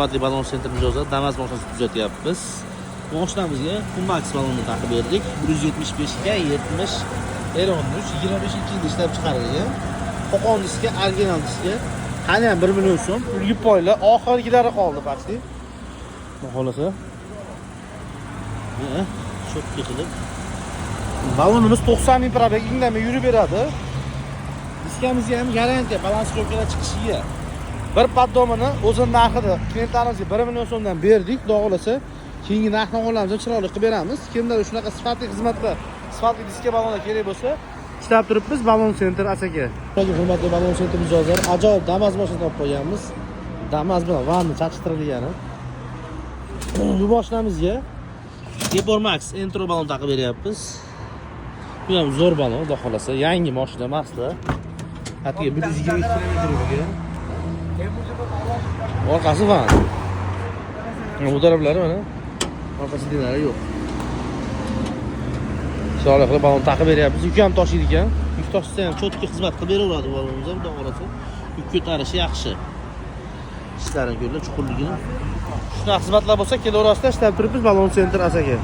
Hurmatli Balon Center mijozlar, Damas mashinasini tuzatyapmiz. Mashinamizga Humax balonni taqib berdik. 175 ga 70 R13 25-yilda ishlab chiqarilgan. Qo'qon diska, original diska. Hali ham 1 million so'm. Ulgi poylar oxirgilari qoldi почти. Xudo xohlasa. Ha, cho'kki qilib. Balonimiz 90 ming пробег indamay yurib beradi. Diskamizga ham garantiya, балансировка lar chiqishiga. Bir поддон ini o'zini narxida klientlarimizga 1 million so'mdan berdik. Xudo xohlasa, keyingi narx navolarimizni chiroyli qilib beramiz. Kimlar shunaqa sifatli xizmatlar, sifatli diska, balonlar kerak bo'lsa, ishlab turibmiz Balon Center, Asaka. Hurmatli Balon Center mijozlari, ajoyib Damas mashinasini olib qo'yganmiz. Damas bilan vanni chaqishtirilgani. Bu mashinamizga Depor Max Entro balon taqib beryapmiz. Bu ham zo'r balon, xudo xohlasa, yangi mashina emasda. Hatto 122 kilometr yurgan. Orqasi van. Bu taraflari mana. Orqa сиденье lari yo'q. Chiroyli qilib balon taqib beryapmiz. Yuk ham toshiydi ekan. Yuk toshisa ham чётко xizmat qilib beraveradi balonimiz ham, xudo xohlasa. Yuk ko'tarishi yaxshi. Ishlarini ko'ringlar, chuqurligini. Shunaqa xizmatlar bo'lsa, kelaverasizlar, ishlab turibmiz Balon Center, Asaka.